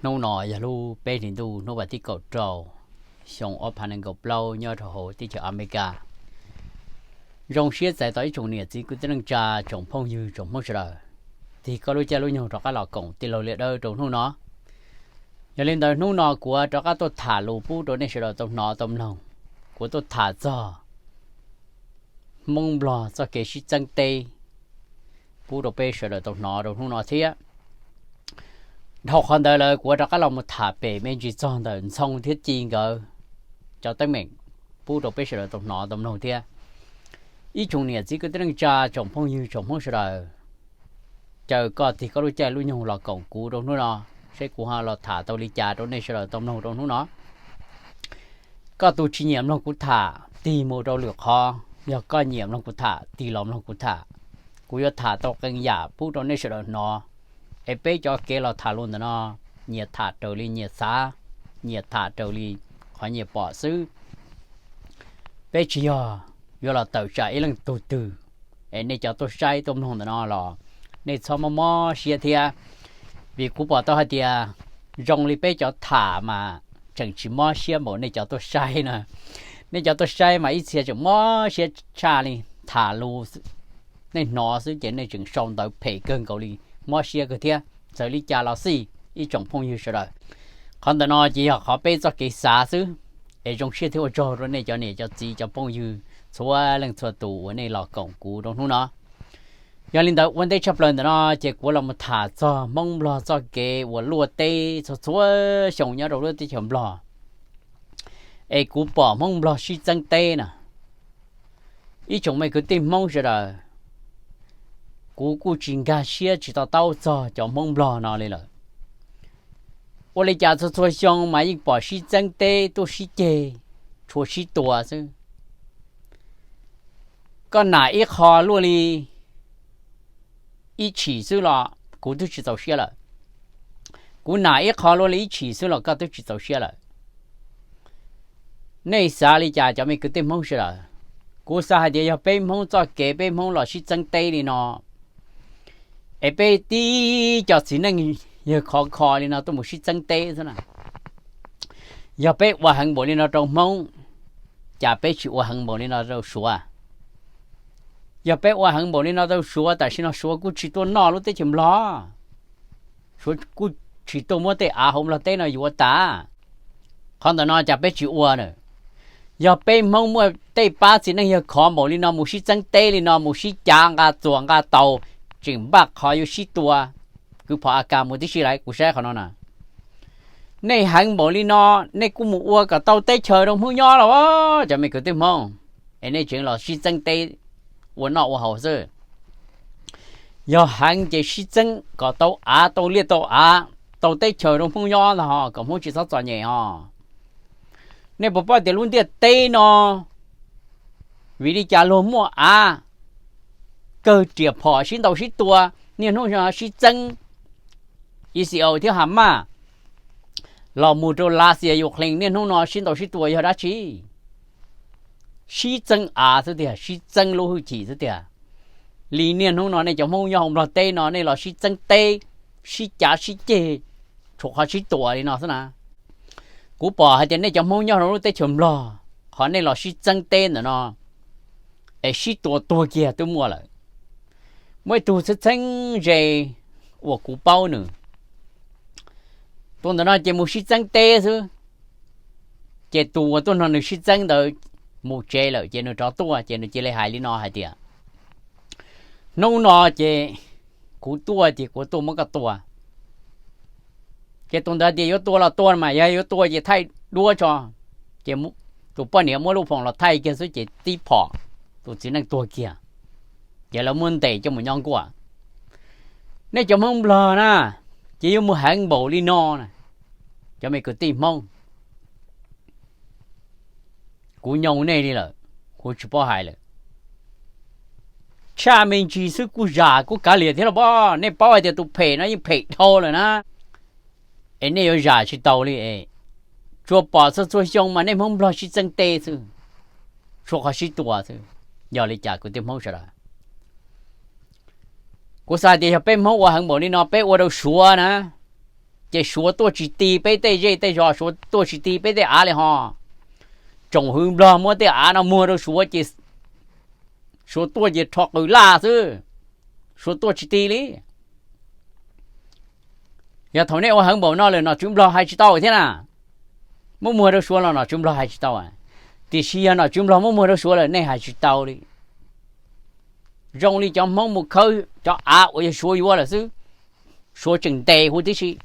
Hnub no yog lub peb hlis ntuj hnub vas thib kaum rau, xyoo ob phav nees nkaum plaub nyob rau hauv teb chaws Amelikas. Zoo siab txais tos ib tsoom niam txiv kwv tij neej tsa, tsoom phooj ywg tsoom Hmoob sawv daws tig koj lub caij lub nyoog rov qab los koom tij laug Liaj Dawb rau hnub no. Yog li ntawd hnub no kuv rov qab tuaj tham lus pub rau nej sawv daws tau hnov tau mloog. Kuv tuaj tham txog Hmoob Nplog txoj kev sib txeeb teb pub rau peb sawv daws tau hnov rau hnub no thiab. Dhau qhov ntawd lawm kuv rov qab los mus tham pem me ntsis txog ntawm Ntxhoo thiab Ci nkawd cov teeb meem pub rau peb sawv daws tau hnov tau mloog thiab. Ib tsoom niam txiv kwv tij neej tsa, tsoom phooj ywg tsoom Hmoob sawv daws, caw koj tig koj lub caij lub nyoog los koom kuv rau hnub no, seb kuv ho los tham tau li cas rau nej sawv daws tau mloog rau hnub no. Koj tus tsis nyiam mloog kuv tham tig mus rau lwm qhov, yog koj nyiam mloog kuv tham tig los mloog kuv tham. Kuv yuav tham tau qee yam pub rau nej sawv daws hnov. Es peb cov kev los tham lus ntawm no, nyias tham raws li nyias xav, nyias tham raws li qhov nyias pom xwb. Peb tsis yog yuav los tawm tsam ib leej tug twg. Es nej cov tuaj saib tuaj mloog ntawm no los nej txhob mob mob siab thiab, vim kuv pom tau hais tias zoo li peb cov tham mas tseem tsis mob siab npaum nej cov tuaj saib na. Nej cov tuaj saib mas ib txhia tseem mob siab tshaj li, tham lus nej hnov xwb ces nej tseem sau ntawv phem kawg nkaus li, mob siab kawg thiab. Txawm li cas los xij, ib tsoom phooj ywg sawv daws, qhov ntawm no ces yog qhov peb txoj kev xav xwb. Es zoo siab thiab ua tsaug rau nej cov niam cov txiv cov phooj ywg txhua leej txhua tus uas nej los koom kuv rau hnub no. Yog li ntawd ua ntej tshaj plaws ntawm no ces kuv los mus tham txog Hmoob Nplog txoj kev uas luaj teb txhua txhua xyoo nyob rau lub teb chaws Nplog, es kuv pom Hmoob Nplog sib txeeb teb na. Ib tsoom me kwv tij Hmoob sawv daws, kuv kuj tsis nkag siab tsis to taub txog cov Hmoob Nplog no li lawm. Ua li cas txhua txhua xyoo mas yeej pom sib txeeb teb tuaj sib ceg, tshuav sib tua xwb. Koj nam ib qho luaj li ib tshim xwb los kuv twb tsis txaus siab lawm. Kuv nam ib qho luaj li ib tshim xwb los koj twb tsis txaus siab lawm. Nej xav li cas cov me kwv tij Hmoob sawv daws? Kuv xav hais tias yog peb Hmoob txoj kev peb Hmoob los sib txeeb teb li no, es peb tib co txiv neej yawg khov kho li no tuaj mus sib txeeb teb xwb na. Yog peb ua heev npaum li no rau Hmoob, cas peb tsis ua heev npaum li no rau Suav? Yog peb ua heev npaum li no rau Suav, tam sim no Suav kuj tsis tuaj noj lub teb chaws Nplog, Suav kuj tsis tuaj muab tej av hauv Nplog teb no yuav tas. Qhov ntawm no cas peb tsis ua na? Yog peb Hmoob muaj tej pab txiv neej yawg khov npaum li no mus sib txeeb teb li no, mus sib cav nqa txuas nqa taus, tseem npaj qhov yuav sib tua, kwv phom A K mus tib si lawm. Kuv saib qhov no na, nej heev npaum li no, nej kuj mus ua kom tau teb chaws rau Hmoob nyob los cov me kwv tij Hmoob, es nej tseem los sib txeeb teb ua noj ua haus xwb. Yog heev ces sib txeeb kom tau av tau liaj tau av, tau teb chaws rau Hmoob nyob ntag ho, kom Hmoob tsis txhob txom nyem ho. Nej puas paub tias lub ntiaj teb no vim li cas luag muaj av kawg riam phom sib ntaus sib tua, niaj hnub sib txeeb, Israel thiab Hamas los mus rau Lav Xias Ukraine niaj hnub no sib ntaus sib tua yog dab tsi? Sib txeeb av xwb tiag, sib txeeb lub hwj chim xwb tiag. Li niaj hnub no nej cov Hmoob nyob hauv Nplog teb no nej los sib txeeb teb, sib cav sib ceg, tshuav qhov sib tua li no xwb na. Kuv pom hais tias nej cov Hmoob nyob rau lub teb chaws Nplog, qhov nej los sib txeeb teb ntawm no es sib tua tuag kiag twb muaj lawm. Muaj ib tug txheeb txheeb ze uas kuv paub nws, tus ntawm no ces mus sib txeeb teb xwb. Ces tus uas tuaj nrog nws sib txeeb ntawd mus tsev lawm ces nws rov tuaj ces nws cia li hais li no hais tias, hnub no ces kuv tuaj ces kuv tuaj muab koj tua. Ces tus ntawd tias yuav tua los tua mas, yog yuav tua ces thaij duab tso. Ces tus poj niam muab lub phoom los thaij kiag xwb ces tib phom, tus txiv neej tuag kiag. Ces lawv muab ntes coj mus nyob nkuaj. Nej cov Hmoob Nplog na, ces yuav mus heev npaum li no na, cov me kwv tij Hmoob. Kuv nyoo nej li lawm, kuv tsis paub hais lawm. Tshaj me ntsis xwb kuj zam kuj kav liam thiab los pob. Nej paub hais tias tus phem no yeej phem dhau lawm na, es nej yuav zam tsis tau li. Tsuas pom txhua txhua xyoo mas nej Hmoob Nplog sib txeeb teb xwb, tshuav qhov sib tua xwb. Yog li cas kwv tij Hmoob sawv daws? Kuv xav tias yog peb Hmoob ua heev npaum li no peb ua rau Suav na, ces Suav tuaj tsis ti peb tej zej tej zos, Suav tuaj tsis ti peb tej av li ho. Tsoom hwv Nplog muab tej av no muag rau Suav ces Suav tuaj ces rho qws laj xwb, Suav tuaj tsis ti li. Yog thaum nej ua heev npaum no lawm nom tswv Nplog hais tsis tau thiab na. Muab muag rau Suav los nom tswv Nplog hais tsis tau, tiam sis yog nom tswv Nplog muab muag rau Suav lawm nej hais tsis tau li. Zoo li cov Hmoob mus khawb cov av uas yog Suav yuav lawm xwb, Suav tseem ntes huv tib si.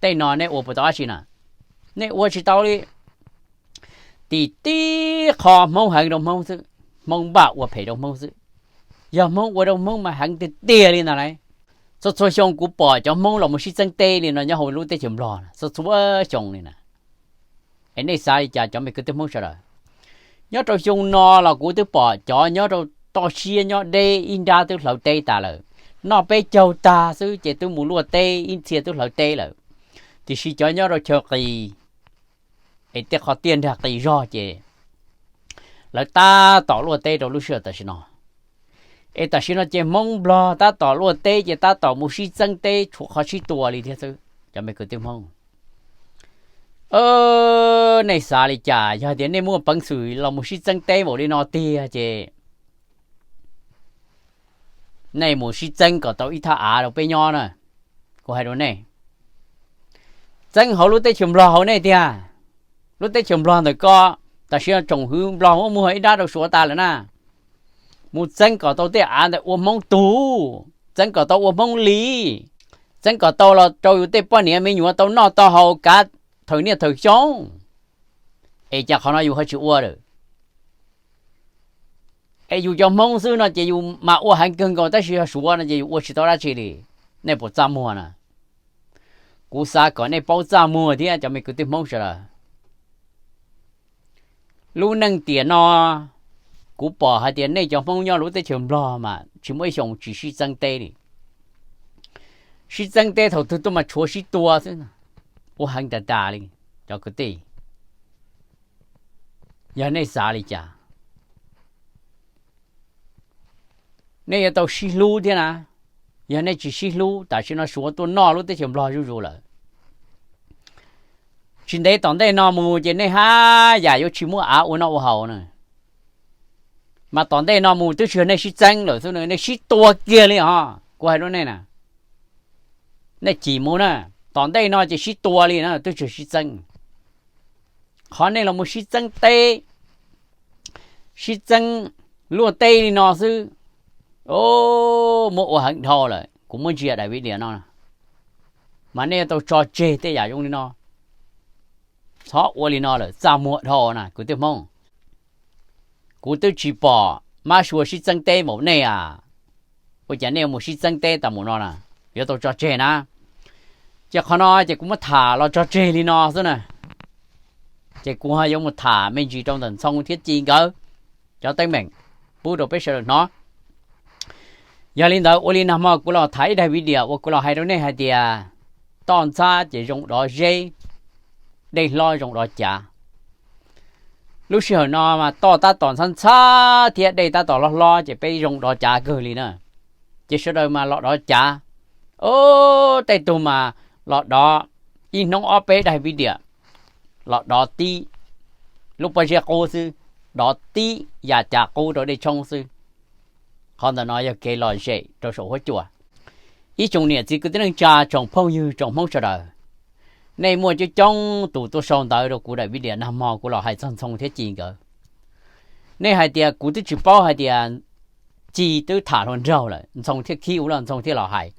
Tej no nej ua puas tau dab tsi na? Nej ua tsis tau li. Tim tib qho Hmoob heev rau Hmoob xwb, Hmoob npaj ua phem rau Hmoob xwb. Yog Hmoob ua rau Hmoob mas heev tiag tiag li ntag lauj. Txhua txhua xyoo kuv pom cov Hmoob los mus sib txeeb teb li no nyob hauv lub teb chaws Nplog, txhua txhua xyoo li na. Es nej xav li cas cov me kwv tij Hmoob sawv daws? Nyob rau xyoo no los kuv twb pom cov nyob rau toj siab nyob deb ib nrab twb hlawv teb tas lawm. Noj peb caug tag xwb ces twb mus luaj teb ib txhia twb hlawv teb lawm. Tiam sis cov nyob rau chaw qis es tej qhov tiaj nrag qis zog ces lawv tab tom luaj teb rau lub sij hawm tam sim no. Es tam sim no ces Hmoob Nplog tab tom luaj teb ces tab tom mus sib txeeb teb tshuav qhov sib tua li thiab xwb cov me kwv tij Hmoob. Nej xav li cas? Yog tias nej muaj peev xwm los mus sib txeeb teb npaum li no tiag ces nej mus sib txeeb kom tau ib thaj av rau peb nyob na. Kuv hais rau nej, txeeb hauv lub teb chaws Nplog hauv nej tiag. Lub teb chaws Nplog ntawm ko, tam sim no tsoom hwv Nplog muab muag ib nrab rau Suav tas lawm na. Mus txeeb kom tau tej av ntawd ua Hmoob tug, txeeb kom tau ua Hmoob li, txeeb kom tau los rau yus tej poj niam me nyuam tau noj tau haus kav thawm niaj thawm xyoo. Es cas qhov no yus ho tsis ua lawm? Es yus cov Hmoob xwb no ces yus mas ua heev kawg nkaus, tab sis yog Suav no ces yus ua tsis tau dab tsi li. Nej puas txaj muag na? Kuv xav kom nej paub txaj muag thiab cov me kwv tij Hmoob sawv daws. Lub neej tiam no kuv pom hais tias nej cov Hmoob nyob lub teb chaws Nplog mas tsis muaj ib xyoos tsis sib txeeb teb li. Sib txeeb teb thaum twg tuaj mas tshuav sib tua xwb, ua heev tas tas li cov kwv tij. Yog nej xav li cas, nej yuav tau sib hlub thiab na. Yog nej tsis sib hlub, tam sim no Suav tuaj noj lub teb chaws Nplog zuj zus lawm. Tsis ntev tom ntej no mus ces nej haj yam yuav tsis muaj av ua noj ua haus na. Mas tom ntej no mus twb tsis yog nej sib txeeb lawm xwb, nej sib tua kiag li os. Kuv hais rau nej na, nej cim mus na, tom ntej no ces sib tua li na, twb tsis sib txeeb. Qhov nej los mus sib txeeb teb, sib txeeb luaj teb li no xwb, muab ua heev dhau lawm. Kuv muab ntsia daim video no, mas nej yuav tau tso tseg tej yam zoo li no. Txhob ua li no lawm, txaj muag dhau na kwv tij Hmoob. Kuv twb tsis pom mab sua sib txeeb teb npaum nej a. Ua cas nej yuav mus sib txeeb teb tas mus no na? Yuav tau tso tseg na. Ces qhov no ces kuv muab tham los tso tseg li no xwb na. Ces kuv ho yuav mus tham me ntsis rau ntawm Ntxhoo thiab Ci nkawd cov teeb meem pub rau peb sawv daws hnov. Yog li ntawd ua li nag hmo kuv los tham ib daim video uas kuv los hais rau nej hais tias toj ntxhab ces zoo dov zeb, dej hlob zoo dov cav. Lub sij hawm no mas toj tab tom ntxhab ntxhab thiab dej tab tom hlob hlob ces peb zoo dov cav kawg li na. Ces sawv daws mas los dov cav. Tej tug mas los dov ib hnub ob peb daim video, los dov tib lub pob zeb qub xwb, dov tib yam cav qub rau dej tshoob xwb. Qhov ntawm no yog kev lom zem rau saum huab cua. Ib tsoom niam txiv kwv tij neej tsa, tsoom phooj ywg tsoom Hmoob sawv daws, nej muaj coob coob tus tuaj sau ntawv rau kuv daim video nag hmo kuv los hais txog Ntxhoo thiab Ci nkawd. Nej hais tias kuv twb tsis paub hais tias Ci twb tham hluas nraug lawm, Ntxhoo thiaj khib ua luaj Ntxhoo thiaj los hais.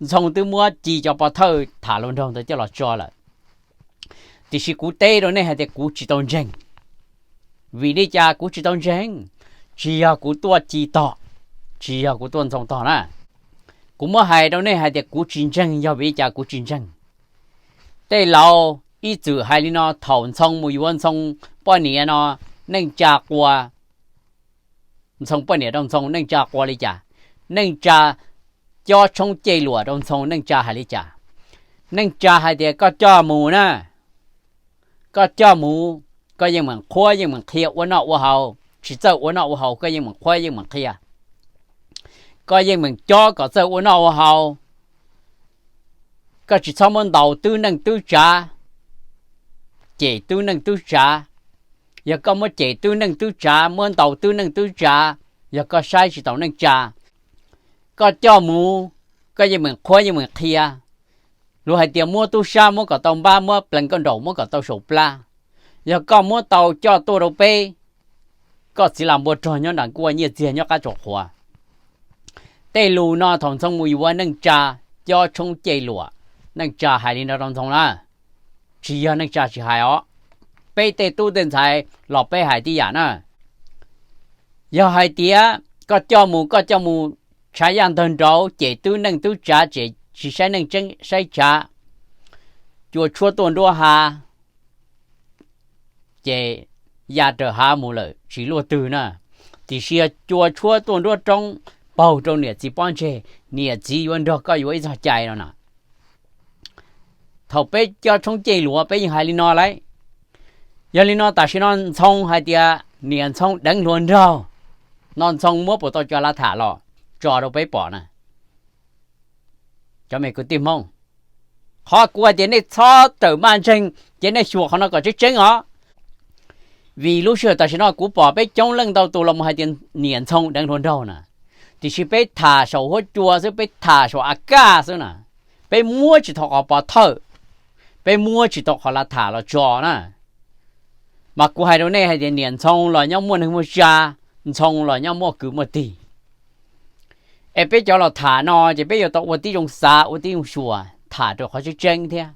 Ntxhoo twb muab Ci cov pov thawj tham hluas nraug ntawd coj los tso lawm. Tiam sis kuv teb rau nej hais tias kuv tsis tau ntseeg. Vim li cas kuv tsis tau ntseeg? Tsis yog kuv tuaj Ci tog, tsis yog kuv tuaj Ntxhoo tog na. Kuv muab hais rau nej hais tias kuv tsis ntseeg, yog vim li cas kuv tsis ntseeg? Tej laus ib txwm hais li no, thaum Ntxhoo mus yuav Ntxhoo poj niam no, neej tsa qua Ntxhoo poj niam rau Ntxhoo, neej tsa qua li cas? Neej tsa cob tshoob cej luam rau Ntxhoo, neej tsa hais li cas? Neej tsa hais tias koj coj mus na, koj coj mus, koj yeej meem qhuab yeej meem qhia ua noj ua haus, tsis txawj ua noj ua haus koj yeej meem qhuab yeej meem qhia, koj yeej meem cob kom txawj ua noj ua haus. Koj tsis txhob muab ntaus twb neej twb tsav, cem twb neej twb tsav. Yog koj muab cem twb neej twb tsav, muab ntaus twb neej twb tsav, yog koj saib tsis taus neej tsa, koj coj mus, koj yeej meem qhuab yeej meem qhia. Luag hais tias muab tub sab muab kom tau npab, muab plees koj nraum muab kom tau saum plab. Yog koj muab tau coj tuaj rau peb, koj txiv las npua rog nyob nram nkuaj, nyiaj txiag nyob qab tsaus qhuav. Tej lus no thaum Ntxhoo mus yuav neej tsa, cob tshoob cej luam, neej tsa hais li no rau Ntxhoo na, tsis yog neej tsa tsis hais os. Peb tej tub tej ntxhais los peb hais tib yam na. Yog hais tias koj coj mus, koj coj mus tshav yaj ntawg nraud, cem twb neej twb tsav, cem tsis saib neej tseeb saib tsav, cua tshuab tuaj nruab hav, ces ya raws hav mus lawm tsis luaj twg na. Tiam sis yog cua tshuab tuaj nruab roob, paug rau niam txiv pob ntseg, niam txiv yuav nrog koj yuav ib txog cai no na. Thaum peb cob tshoob cej luam peb yeej hais li no lauj. Yog li no tam sim no Ntxhoo hais tias niam Ntxhoo deev hluas nraug, no Ntxhoo muab puas tau cov lav tham los tso rau peb pom na. Cov me kwv tij Hmoob, qhov kuv hais tias nej txhob rawm maj ntseeg, ces nej xyuas qhov no kom tseeb tseeb os. Vim lub sij hawm tam sim no kuv pom peb coob leej ntau tus los mus hais tias niam Ntxhoo deev hluas nraug na, tiam sis peb tham saum huab cua xwb, peb tham saum a kaj xwb na, peb muab tsis tau qhov pov thawj, peb muab tsis tau qhov lav tham los tso na. Mas kuv hais rau nej hais tias niam Ntxhoo los nyob muaj neeg muaj tsa, Ntxhoo los nyob muaj kwv muaj tij. Es peb cov los tham no ces peb yuav tau ua tib zoo xav ua tib zoo xyuas tham rau qhov tseeb tseeb thiab,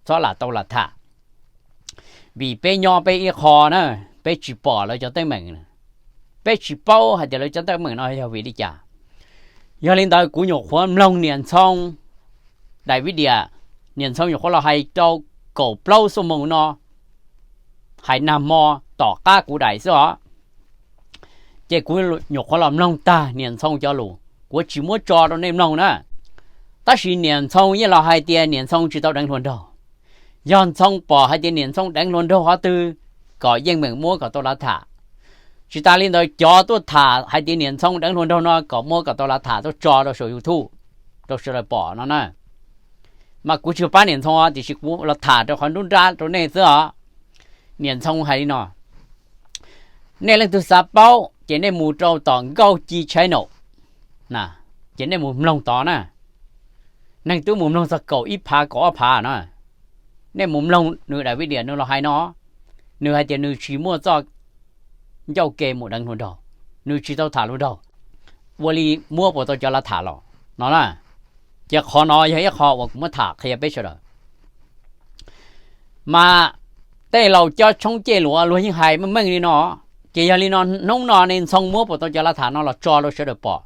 txhob lam tau lam tham. Vim peb nyob peb ib qho na, peb tsis pom lawv cov teeb meem, peb tsis paub hais tias lawv cov teeb meem no yog vim li cas. Yog li ntawd kuv nyuam qhuav mloog niam Ntxhoo daim video, niam Ntxhoo nyuam qhuav los hais rau kaum plaub xuab moos no, hais nag hmo tom qab kuv daim xwb os. Ces kuv nyuam qhuav los mloog tag niam Ntxhoo cov lus, kuv tsis muab tso rau nej mloog na. Tab sis niam Ntxhoo yeej los hais tias niam Ntxhoo tsis tau deev hluas nraug. Yog Ntxhoo pom hais tias niam Ntxhoo deev hluas nraug qhov twg, kom yeej meem muab kom tau lav tham. Tsis tas li ntawd cov tuaj tham hais tias niam Ntxhoo deev hluas nraug no kom muab kom tau lav tham tuaj tso rau saum YouTube rau sawv daws pom no na. Mas kuv tsis pab niam Ntxhoo os, tiam sis kuv los tham rau qhov nruab nrab rau nej xwb os. Niam Ntxhoo hais li no, nej leej twg xav paub ces nej mus rau tom Nkauj Ci channel na, ces nej mus mloog tod na. Neeg twb mus mloog txog kaum ib phav kaum ob phav na. Nej mus mloog nws daim video nws los hais no, nws hais tias nws tsis muaj txoj ncauj ke mus deev hluas nraug, nws tsis tau tham hluas nraug, ua li muab puas tau cov lav tham los no na. Ces qhov no yog ib qho uas kuv muab tham qhia peb sawv daws. Mas tej laus cob tshoob cej luam luag yeej hais meej meej li no, ces yog li no hnub no ne Ntxhoo muab puas tau cov lav tham no los tso rau sawv daws pom.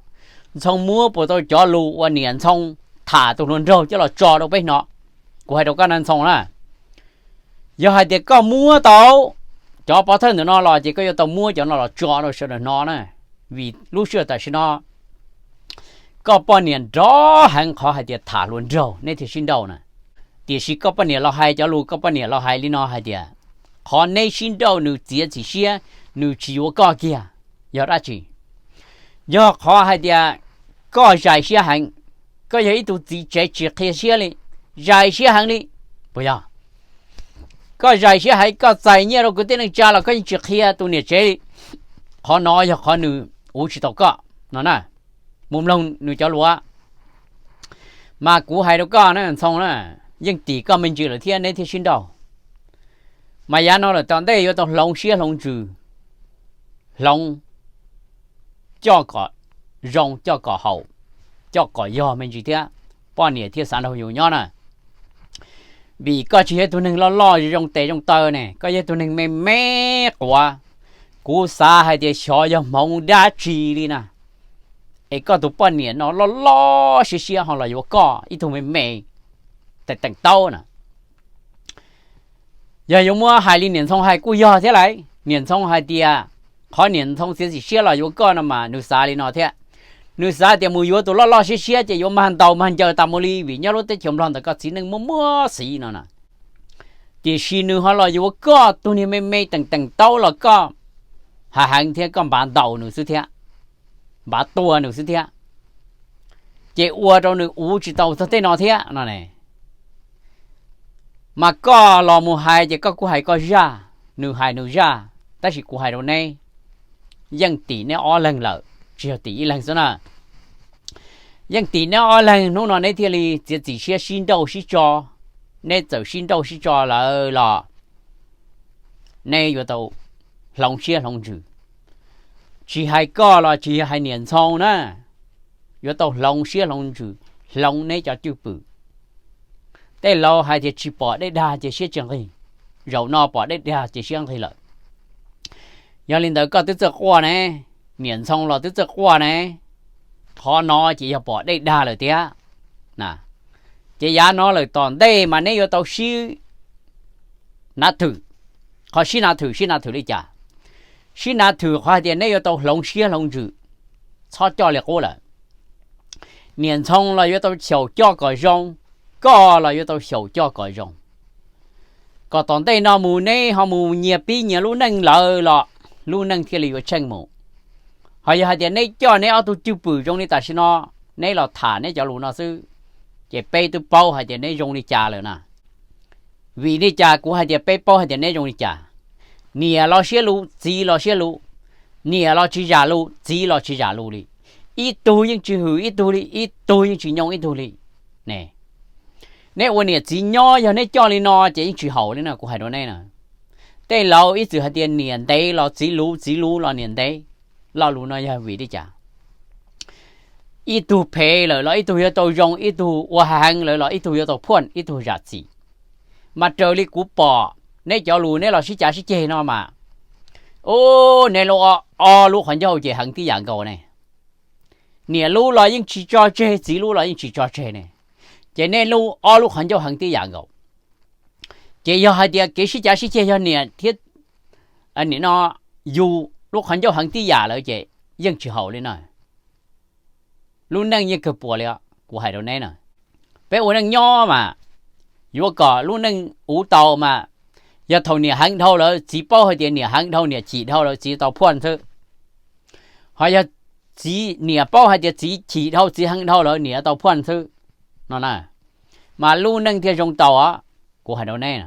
Ntxhoo muab puas tau cov lus uas niam Ntxhoo tham tus hluas nraug coj los tso rau peb hnov. Kuv hais rau koj na Ntxhoo na, yog hais tias koj muab tau cov pov thawj ntawm no los ces koj yuav tau muab cov no los tso rau sawv daws hnov na. Vim lub sij hawm tam sim no koj poj niam nrov heev qhov hais tias tham hluas nraug nej thiaj sib nrauj na. Tiam sis koj poj niam los hais cov lus, koj poj niam los hais li no hais tias qhov neb sib nrauj nws txiav txim siab, nws tsis yuav koj kiag yog dab tsi? Yog qhov hais tias koj zais siab heev, koj yog ib tug txiv tsev tsis qhia siab li, zais siab heev li, puas yog? Koj zais siab heev, koj txais nyiaj rau kwv tij neej tsa los koj yeej tsis qhia tus niam tsev li. Qhov no yog qhov nws uv tsis tau koj no na. Mus mloog nws cov lus. Mas kuv hais rau koj na Ntxhoo na, yeej tim koj me ntsis lawm thiab neb thiaj sib nrauj. Mas yav no lawm tom ntej yuav tau hloov siab hloov ntsws, hloov coj kom zoo coj kom haum, coj kom yog me ntsis thiab, poj niam thiaj xav nrog yus nyob na. Vim koj tsis yog tus neeg loj loj zoo tes zoo taw ne, koj yog tus neeg me me quav. Kuv xav hais tias xyov yog hmoov dab tsi li na, es koj tus poj niam no loj loj siab siab ho los yuav koj ib tug me me teem teem taub na. Yog yuav muab hais li niam Ntxhoo hais kuj yog thiab lauj. Niam Ntxhoo hais tias qhov niam Ntxhoo txiav txim siab los yuav koj no mas nws xav li no thiab. Nws xav tias mus yuav tus loj loj siab siab ces yuav mag ntaus mag ncaws tas mus li, vim nyob lub teb chaws Nplog ntawd koj txiv neej muaj muaj xiv no na. Tiam sis nws ho los yuav koj tus niag me me teem teem taub los koj hav heev thiab koj npav ntaus nws xwb thiab, npav tua nws xwb thiab, ces ua rau nws uv tsis tau txog tej no thiab no ne. Mas koj los mus hais ces koj kuj hais koj zaj, nws hais nws zaj, tab sis kuv hais rau neb, yeej tim neb ob leeg lawm, tsis yog tim ib leeg xwb na. Yeej tim neb ob leeg, hnub no neb thiaj li txiav txim siab sib nrauj sib tso. Neb txawm sib nrauj sib tso lawm los neb yuav tau hloov siab hloov ntsws. Tsis hais koj los tsis yog hais niam Ntxhoo na, yuav tau hloov siab hloov ntsws, hloov neb cov cwj pwm. Tej laus hais tias tsis pom dej dag ces siab tsis nqig, zaum no pom dej dag ces siab nqig lawm. Yog li ntawd koj twb txawj quaj ne, niam Ntxhoo los twb txawj quaj ne, qhov no ces yog pom dej dag lawm tiag. Ces yav no lawm tom ntej mas neb yuav tau sib nav thwm. Qhov sib nav thwm, sib nav thwm li cas? Sib nav thwm qhov hais tias neb yuav tau hloov siab hloov ntsws, txhob coj li qub lawm. Niam Ntxhoo los yuav tau xyaum coj kom zoo, koj los yuav tau xyaum coj kom zoo, kom tom ntej no mus neb ho mus nyias pib nyias lub neej lawm los lub neej thiaj li yuav tsheej mus. Ho yog hais tias neb coj neb ob tug cwj pwm zoo li tam sim no, neb los tham neb cov lus no xwb, ces peb twb paub hais tias neb zoo li cas lawm na. Vim li cas kuv hais tias peb paub hais tias neb zoo li cas? Niam los siab lus, txiv los siab lus, niam los tsis zam lus, txiv los tsis zam lus li. Ib tug yeej tsis hwm ib tug li, ib tug yeej tsis nyoo ib tug li. Neb ua niam txiv nyob yog neb coj li no ces yeej tsis haum li no, kuv hais rau neb na. Tej laus ib txwm hais tias niam ntev los txiv luv, txiv luv los niam ntev. Lo lus no yog vim li cas? Ib tug phem lawm los ib tug yuav tau zoo, ib tug ua heev lawm los ib tug yuav tau phuaj, ib tug zam txim. Mas raws li kuv pom neb cov lus neb los sib cav sib ceg no mas, ub, neb lub ob lub qhov ncauj ces heev tib yam nkaus ne. Niam lub los yeej tsis tso tseg, txiv lub los yeej tsis tso tseg ne, ces neb lub ob lub qhov ncauj heev tib yam nkaus. Ces yog hais tias kev sib cav sib ceg yog niam thiab, nim no yus lub qhov ncauj heev tib yam lawm ces yeej tsis haum li na. Lub neej yeej kawg puas li os, kuv hais rau neb na. Peb ua neej nyob mas yuav kom lub neej uv tau mas, yog thaum niam heev dhau lawm txiv paub hais tias niam heev dhau, niam chim dhau lawm txiv tau phuaj xwb. Ho yog txiv, niam paub hais tias txiv chim dhau, txiv heev dhau lawm niam tau phuaj xwb no na, mas lub neej thiaj zoo tau os, kuv hais rau neb.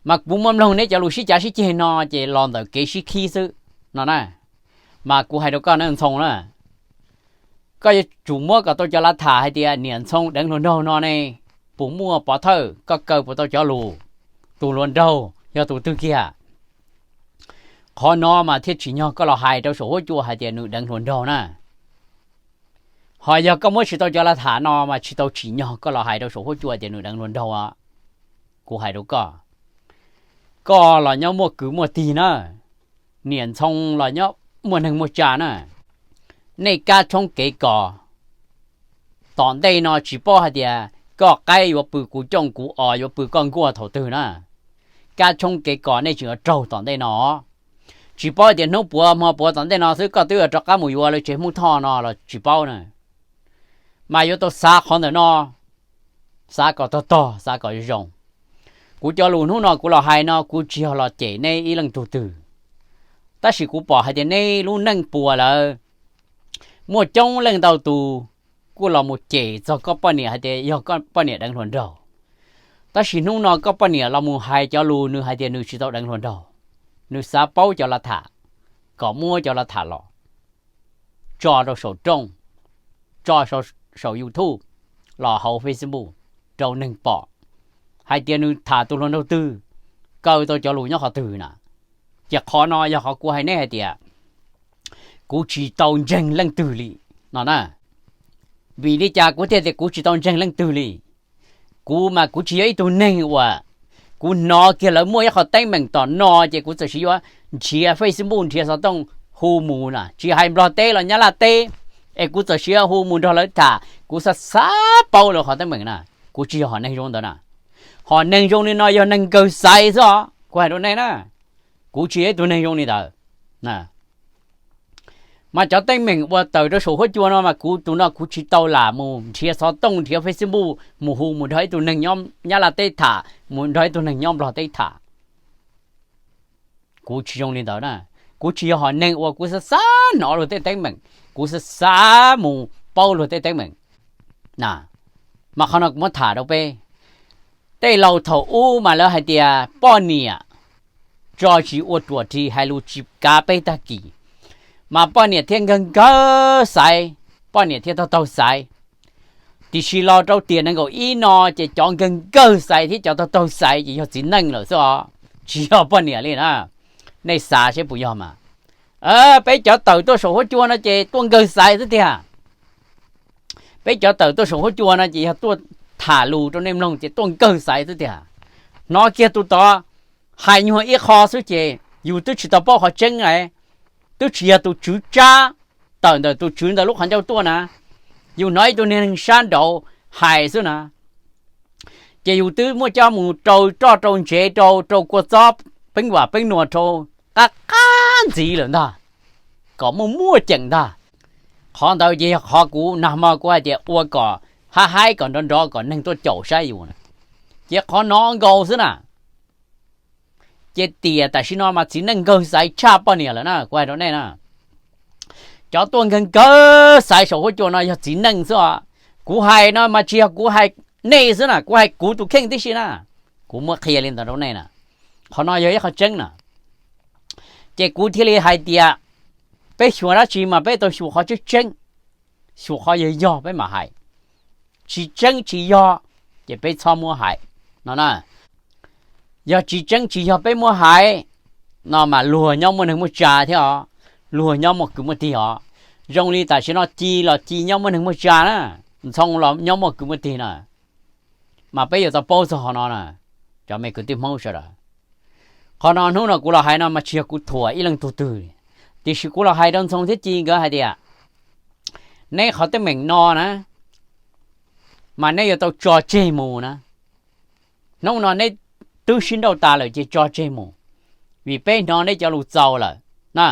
Mas kuv muaj mloog neb cov lus sib cav sib ceg no ces los ntawm kev sib khib xwb no na. Mas kuv hais rau koj na Ntxhoo na, koj yuav tsum muab kom tau cov lav tham hais tias niam Ntxhoo deev hluas nraug no ne, puas muaj pov thawj, koj kaw puas tau cov lus, tus hluas nraug yog tus twg kiag. Qhov no mas thiaj tsim nyog koj los hais rau saum huab cua hais tias nws deev hluas nraug na. Ho yog koj muab tsis tau cov lav tham no mas tsis tau tsim nyog koj los hais rau saum huab cua tias nws deev hluas nraug. Kuv hais rau koj, koj los nyob muaj kwv muaj tij na, niam Ntxhoo los nyob muaj neeg muaj tsav na. Nej kab tshoob kev kos, tom ntej no tsis paub hais tias koj qaib yuav pw kuv cooj, kuv os yuav pw koj nkuaj thaum twg na. Kab tshoob kev kos nej tseem yuav raug tom ntej no. Tsis paub tias hnub puav hmo puav tom ntej no xwb koj twb yuav rov qab mus yuav lawv tsev Hmoob Thoj no los tsis paub na. Mas yuav tau xav qhov ntawm no, xav kom tog tog, xav kom zoo. Kuv cov lus hnub no kuv los hais no kuv tsis yog los cem neb ib leej tug twg, tab sis kuv pom hais tias neb lub neej puas lawm. Muaj coob leej ntau tus kuj los mus cem txog koj poj niam hais tias yog koj poj niam deev hluas nraug. Tab sis hnub no koj poj niam los mus hais cov lus nws hais tias nws tsis tau deev hluas nraug, nws xav paub cov lav tham, kom muab cov lav tham los tso rau saum rooj, tso saum YouTube, los hauv Facebook rau neeg pom hais tias nws tham tus hluas nraug twg, kaw tau cov lus nyob qhov twg na. Ces qhov no yog qhov kuv hais neb hais tias kuv tsis tau ntseeg leej twg li no na. Vim li cas kuv thiaj tias kuv tsis tau ntseeg leej twg li? Kuv mas kuv tsis yog ib tug neeg uas, kuv hnov kiag lawv muaj ib qho teeb meem tom no ces kuv txawm sis yuav nrhiav Facebook nrhiav xov tooj hu mus na, tsis hais Nplog teb los Nyab Laj teb, es kuv txawm sis yuav hu mus nrog lawv tham, kuv xav xav paub lawv qhov teeb meem na. Kuv tsis yog hom neeg zoo ntawd na. Hom neeg zoo li no yog neeg nkawg xaiv xwb os, kuv hais rau nej na. Kuv tsis yog ib tug neeg zoo li ntawd. Mas cov teeb meem uas tawm rau saum huab cua no mas kuv tus no kuv tsis tau lam mus nrhiav xov tooj nrhiav Facebook mus hu mus nrog ib tug neeg nyob Nyab Laj teb tham, mus nrog ib tug neeg nyob Nplog teb tham. Kuv tsis zoo li ntawd na. Kuv tsis yog hom neeg uas kuv xav xav hnov luag tej teeb meem, kuv xav xav mus paub luag tej teeb meem. Mas qhov no kuv muab tham rau peb, Tej laus thaum ub mas lawv hais tias poj niam tso tsis ua ruam ris, hais lus tsis kav peb tag kis, mas poj niam thiaj nkawg nkawg xaiv, poj niam thiaj taug taug xaiv. Tiam sis los rau tiam nees nkaum ib no ces cov nkawg nkawg xaiv thiab cov taug taug xaiv ces yog txiv neej lawm xwb os, tsis yog poj niam li na. Nej xav seb puas yog mas? Peb cov tawm tuaj saum huab cua no ces tuaj nkawg xaiv xwb tiag. Peb cov tawm tuaj saum huab cua no ces yog tuaj tham lus rau nej mloog ces tuaj nkawg xaiv xwb tiag. Hnov kiag tus tod hais nyuag ib qho xwb ces yus twb tsis tau paub qhov tseeb, twb tsis yog tus tswv tsab tawm ntawm tus tswv ntawm lub qhov ncauj tuaj na, yus hnov ib tug niag neeg sab nraud hais xwb na, ces yus twb muaj coj mus rau roj rau ntsev rau rau kua txob peeb vam peeb nua rau qab qab ntxiv lawm ntag, kom muaj muaj ceem ntag. Qhov ntawd ces yog qhov kuv nag hmo kuv hais tias ua kom haib haib kom nrov nrov kom neeg tuaj caum saib yus na, ces qhov no nkaus xwb na. Ces tiam tam sim no mas txiv neej nkawg xaiv tshaj poj niam lawm na, kuv hais rau nej na. Cov tuaj nkawg nkawg xaiv saum huab cua no yog txiv neej xwb os. Kuv hais no mas tsis yog kuv hais nej xwb na, kuv hais kuv tus kheej tib si na. Kuv muab qhia li ntawd rau nej na, qhov no yog ib qho tseeb na. Ces kuv thiaj li hais tias peb xyuas dab tsi mas peb tau xyuas qhov tseeb tseeb, xyuas qhov yog yog peb mam hais, tsis tseeb tsis yog ces peb txhob muab hais no na. Yog tsis tseeb tsis yog peb muab hais no mas luag nyob muaj neeg muaj tsa thiab os, luag nyob muaj kwv muaj tij os. Zoo li tam sim no Ci los Ci nyob muaj neeg muaj tsa na, Ntxhoo los nyob muaj kwv muaj tij na, mas peb yuav tau paub txog qhov no na, cov me kwv tij Hmoob sawv daws. Qhov no hnub no kuv los hais no mas tsis yog kuv thuam ib leej tug twg, tiam sis kuv los hais rau Ntxhoo thiab Ci nkawd hais tias neb qhov teeb meem no na, mas neb yuav tau tso tseg mus na. Hnub no neb twb sib nrauj tas lawm ces tso tseg mus, vim peb hnov neb cov lus txaus lawm na,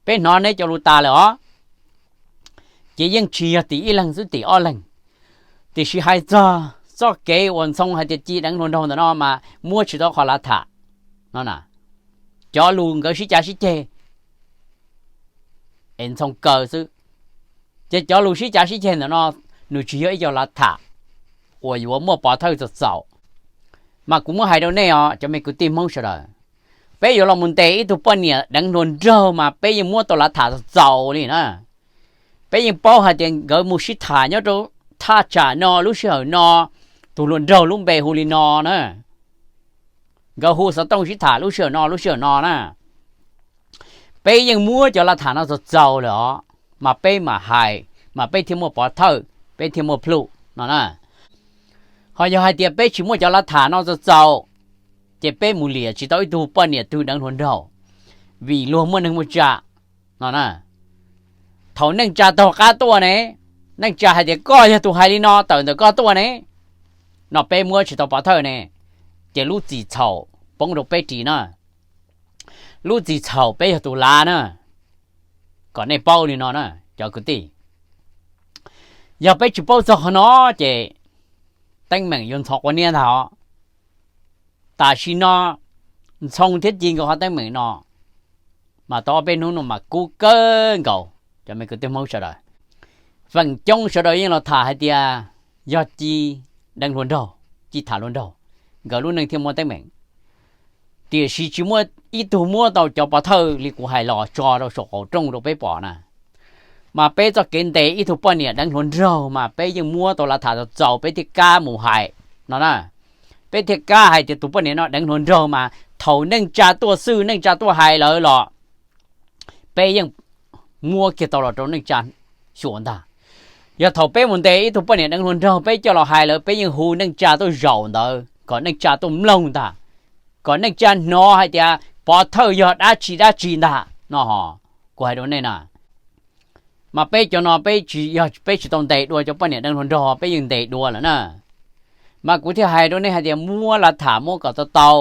peb hnov neb cov lus tas lawm os. Ces yeej tsis yog tim ib leeg xwb, tim ob leeg. Tiam sis hais txog txoj kev uas Ntxhoo hais tias Ci deev hluas nraug ntawm no mas muab tsis tau qhov lav tham no na, cov lus nkawd sib cav sib ceg es Ntxhoo kaw xwb. Ces cov lus sib cav sib ceg ntawm no nws tsis yog ib co lav tham uas yuav muaj pov thawj txaus txaus. Mas kuv muab hais rau nej os cov me kwv tij Hmoob sawv daws, peb yuav los mus ntes ib tug poj niam deev hluas nraug mas peb yeej muab tau lav tham txaus txaus li na. Peb yeej paub hais tias nkawd mus sib tham nyob rau thaj tsam no lub sij hawm no, tus hluas nraug lub npe hu li no na, nkawd hu xov tooj sib tham lub sij hawm no lub sij hawm no na. Peb yeej muab cov lav tham no txaus txaus lawm os, mas peb mam hais mas peb thiaj muaj pov thawj, peb thiaj muaj plhu no na. Ho yog hais tias peb tsis muaj cov lav tham no txaus txaus, ces peb mus liam tsis tau ib tug poj niam twg deev hluas nraug, vim luag muaj neeg muaj tsa no na. Thaum neej tsa taug qab tuaj ne, neej tsa hais tias koj yog tus hais li no tawm ntawm koj tuaj ne, no peb muab tsis tau pov thawj ne, ces lub txim txhaum poob rau peb ris na. Lub txim txhaum peb yog tus lav na. Kom nej paub li no na cov kwv tij, yog peb tsis paub txog qhov no ces teeb meem yuav ntxhov quav niab ntag os. Tam sim no Ntxhoo thiab Ci nkawd qhov teeb meem no mas tau ob peb hnub no mas kub kawg nkaus cov me kwv tij Hmoob sawv daws. Feem coob sawv daws yeej los tham hais tias yog Ci deev hluas nraug, Ci tham hluas nraug, nkawd lub neej thiaj muaj teeb meem. Tiam sis tsis muaj ib tug muab tau cov pov thawj li kuv hais los tso rau saum qaum rooj rau peb pom na. Mas peb txoj kev ntes ib tug poj niam deev hluas nraug mas peb yeej muab tau lav tham txaus txaus peb thiaj kam mus hais no na. Peb thiaj kam hais tias tus poj niam no deev hluas nraug mas thaum neej tsa tuaj xwb neej tsa tuaj hais lawm los peb yeej muab kiag tau los rau neej tsa xyuas ntag. Yog thaum peb mus ntes ib tug poj niam deev hluas nraug peb coj los hais lawm peb yeej hu neej tsa tuaj zaum ntawd kom neej tsa tuaj mloog ntag, kom neej tsa hnov hais tias pov thawj yog dab tsi dab tsi ntag no. Kuv hais rau nej na, mas peb cov no peb tsis, yog peb tsis tau ntes dua cov poj niam deev hluas nraug peb yeej ntes dua lawm na. Mas kuv thiaj hais rau nej hais tias muab lav tham muab kom tau tau,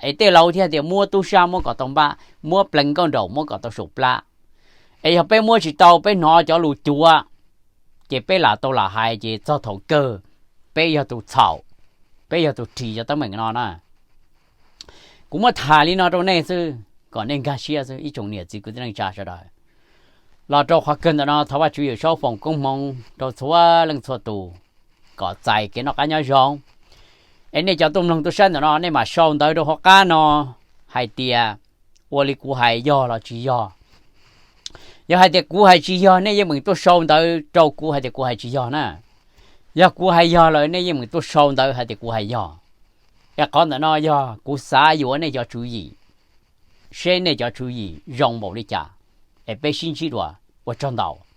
es tej laus thiaj tias muab tub sab muab kom tau npab, muab pleev nkauj nraum muab kom tau saum plab. Es yog peb muab tsis tau peb hnov cov lus cuav, ces peb lam tau lam hais ces txog thaum kawg peb yog tus txhaum, peb yog tus ris cov teeb meem no na. Kuv muab tham li no rau nej xwb kom nej nkag siab xwb ib tsoom niam txiv kwv tij neej tsa sawv daws. Los rau qhov kawg ntawm no thov Vajtswv Yawm Saub foom koob hmoov rau txhua leej txhua tus kom txais kev noj qab nyob zoo. Es nej cov tuaj mloog tuaj saib ntawm no nej mam sau ntawv rau hauv qab no hais tias ua li kuv hais yog los tsis yog. Yog hais tias kuv hais tsis yog, nej yeej meem tuaj sau ntawv rau kuv hais tias kuv hais tsis yog na. Yog kuv hais yog lawm, nej yeej meem tuaj sau ntawv hais tias kuv hais yog. Es qhov ntawm no yog kuv xav yuav nej cov tswv yim, seb nej cov tswv yim zoo npaum li cas, es peb sib ntsib dua. Ua tsaug ntau.